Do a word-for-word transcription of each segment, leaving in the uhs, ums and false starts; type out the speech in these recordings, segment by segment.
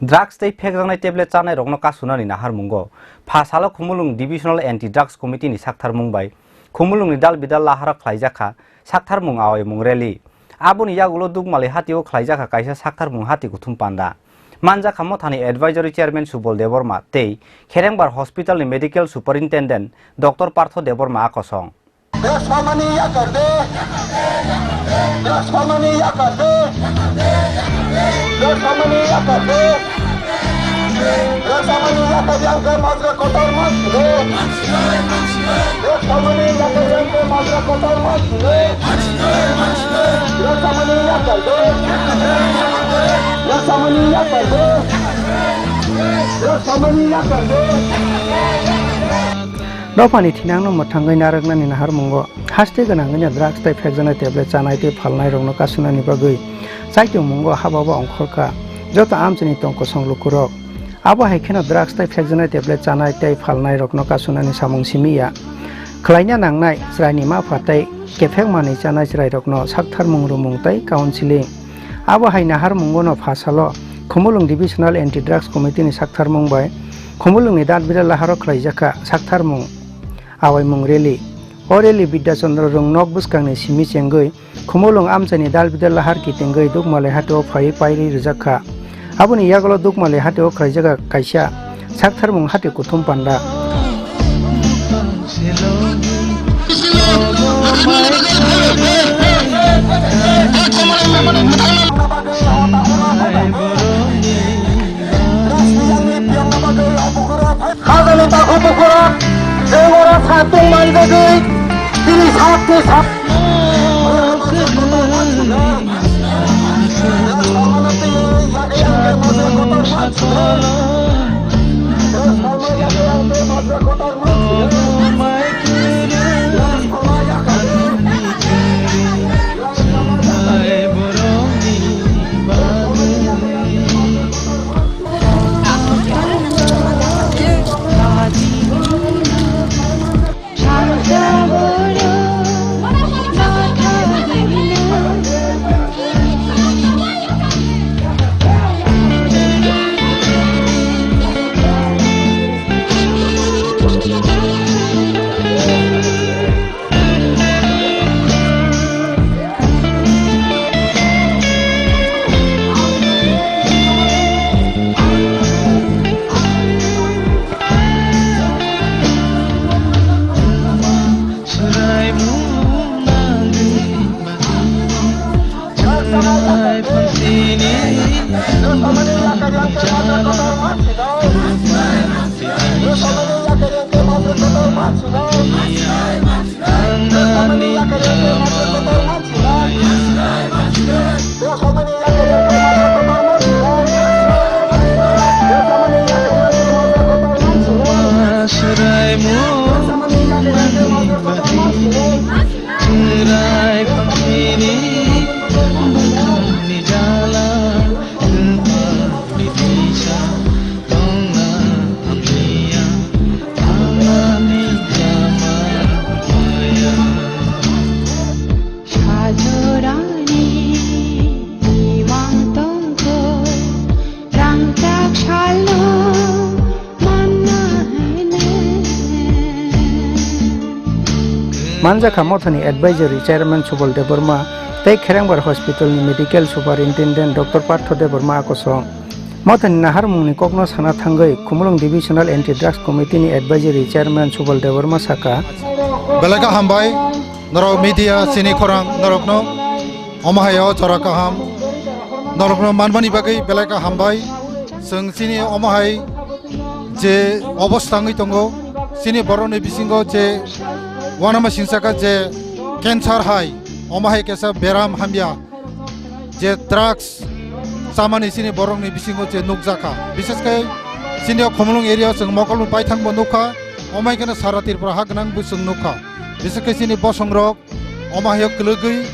Drugs tei phekjaknai tablet chanai rokno kasunani naharmungo pha salo Khumulwng Divisional Anti Drugs Committee ni saktharmung bai Khumulwng ni dal bidal laharo khlaijak kha saktharmung awaimung rally. Aboni yagulo Dukmali hatio khlaijak kha kaisa saktharmung hati kuthum panda. Manjak kha mothani Advisory Chairman Subol Debbarma tei Kherengbar Hospital ni Medical Superintendent Doctor Partho Debbarma a kosong. Drugs phalmani yakar de. Drugs phalmani yakar de. Drugs phalmani yakar de. Drugs phalmani yakar yang ke majra kotor mas de. Drugs phalmani yakar yang ke majra kotor mas de. Drugs phalmani yakar de. Drugs phalmani yakar de. Drugs phalmani yakar de. Dophani thinangno mwthangwi narwknani naharmungo haste gwnangwino drugs tei phekjaknai tablet chanai tei phalnairokno kasunani bagwi chaichungmungo hababa ongkhorkha joto amchaini tongkosong lukurok. Abo hai kheno drugs tei phekjaknai tablet chanai tei phalnairokno kasunani samung simi ya. Khlaina nangnai chwraini mapha tei kephek manwi chanai chwrairokno saktharmung rwmung tei counseling. Abo hai naharmungono pha salo Khumulwng Divisional Anti Drugs Committee ni saktharmung bai Khumulwngni dal bidal laharo khlaijak kha saktharmung awaimung rally. O rally Bidya Chandra Rung nok bwskangni simi chengwi Khumulwng amchaini dal bidal lahar kitingwi Dukmali hatio phaiwi pairwi rwjak kha. Aboni yagulo Dukmali hatio khlaijak kaisa saktharmung hati kuthum panda. Hajani takhuk bukhuk, jeng oro satung manjagwi, tini sakni sak- Sajorani imang tongkho rangchak salo manna hene. Manjakha mothani advisory chairman Subol Debbarma tei Kherengbar Hospital ni medical superintendent Doctor Partho Debbarma a kosong. Mothani naharmungni kokno sana thangwi Khumulwng Divisional Anti Drugs Committee ni Advisory Chairman Subal Debbarma saka, belai khe hambai norok media chini khorang norokno omo hai o jora kaham norokno manmani bagwi belai khe hambai. Chwng chini omo hai je obostha wngwi tongo, chini borokni bisingo je uanama singsa kha je cancer hai, omo hai kaisa beram hamya. Je drugs chamani chini borokni bisingo je nukjakha, bises khe chini o Khumulwng area o chwng mokol paithangbo nukha, omo hai kheno sara Tripura ha gwnangbo chwng nukha, bises khe chini bosongrok omo hai o kwlwgwi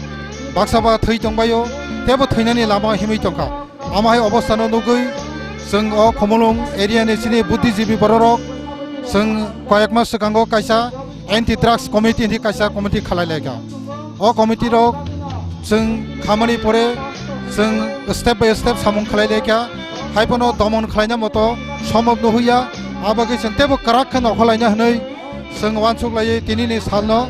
baksa ba thwi tongbaio, teibo thwinani lama himwi tongkha. Omo hai obostano nugwi chwng o Khumulwng area ni chini buddhijibi bororok chwng koyek mas swkango kaisa anti drugs committee hinwi kaisa committee khalai laikha. O committee rok chwng khamani pore chwng step by step samung khalai laikha. Haiphano domon khlaina moto somob no huya, abagwi chwng teibo kwrak khe nokholaina hwnwi chwng uansuk laiwi tinini salno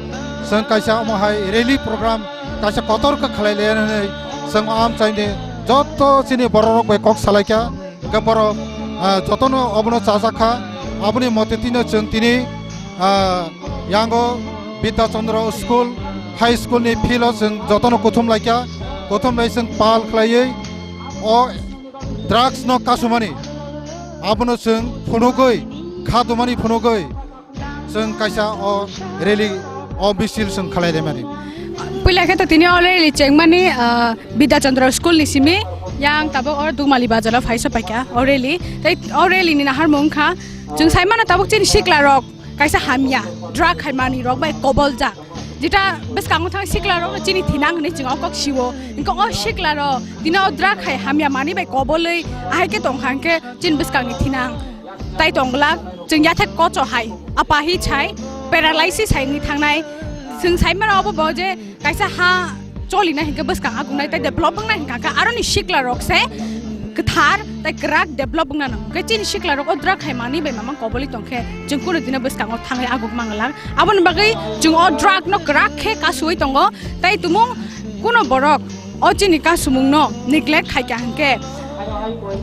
chwng kaisa omo hai rally program kaisa kotor khe khlai laiya hwnwi chwng amchaini joto chini bororok bai kok salaikha. Hwnkhe borok, ah, jotono obono chajakha, aboni mote tino chwng tini, ah, yango Bidya Chandra School, High School ni field o chwng jotono kuthum laikha, kuthum lai chwng pal khlaiwi o drugs no kasumani, abono chwng phunugwi, khatumani phunugwi, chwng kaisa o rally, o misil chwng khlai laimani. Puila khe to tini o rally chengmani, ah, Bidya Chandra School ni simi, yang tabuk o Dugmali bazar o phai sopaikha o rally. Tei o rally ni naharmung wngkha, chwng saimano tabuk chini sikla rok kaisa hamya, drug hai manwi rok bai koboljak. Jeta bwskango thang sikla rok chini thinang hwnwi chwng o kok sio. Hwnkhe o sikla rok tini o drug hai hamya manwi bai kobolwi ahai khe tongkha hwnkhe chini bwskangni thinang tai tongglak. Chwng yathek kocho hai, apa hi chai, paralysis hai wngwi thangnai. Chwng saimano obo bo je kaisa ha cholina hinkhe bwskang agungnai tei develop wngnai hinkha khe aroni sikla rok se kwthar tei kwrak develop wngna nango. Hwnkhe chini sikla rok o drug hai manwi bai mamang kobolwi tongkhe chwng kunu dino bwskango thangwi agung manglak. Aboni bagwi chwng o drug no kwrak khe kasuwi tongo tei tumung kunu borok o chini kasumung no neglect khaikha hinkhe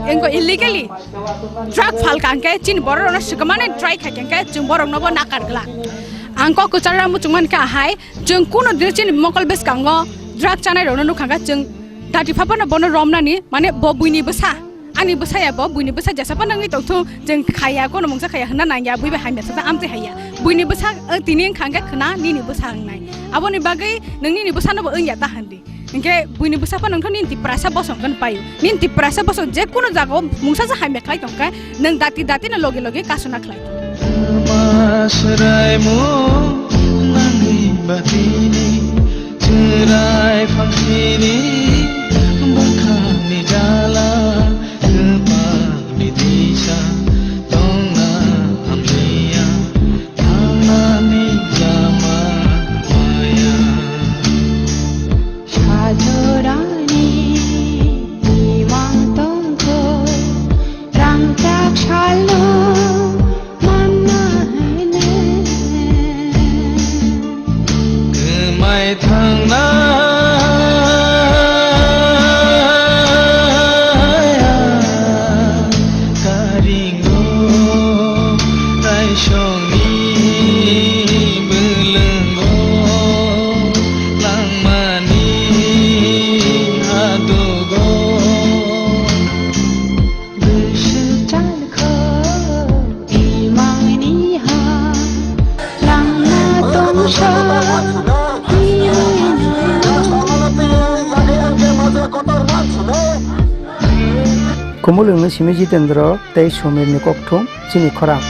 engo illegally drug phalka hinkhe chini borok rokno swkangmani try khaikha hinkhe chwng borok nobo nakar glak. Ang kok kwcharo muchungmani khe ahai. Chwng kunu din chini mokol bwskango drug chanai rokno nukha khe chwng dati phapano bono romnani, mane bo buini bwsa, ani bwsa ya bo buini bwsa jesa phano wngwi tongthung, chwng khaya kono mungsa khaya hwnna nangya, bui bai hamya saksa amtwi haiya. Buini bwsa, eh, tini wngkha hwnkhe khwna nini bwsa wngnai. Aboni bagwi nwng nini bwsano bo wngya ta handi. Hinkhe buini bwsa phano wngkha nini tiprasa bosong khe paio. Nini tiprasa bosong je kono jagao mungsa sa hamya khlai tongkhe nwng dati dati no logi logi kasuna khlai. Masraimo nangni batini chwrai phangsini bwkhani jala kwpangni disa tongna hamliya thangnani lama maya. Sajorani imang tongkho rangchak salo manna hene. Kwmai thangna karingo taisongni bwlwngo langmani adogo. Bwswk chalkho imangni ha langma tongsa. Kumulwngni simi Jitendra tei Sumirni kokthum chini khorang.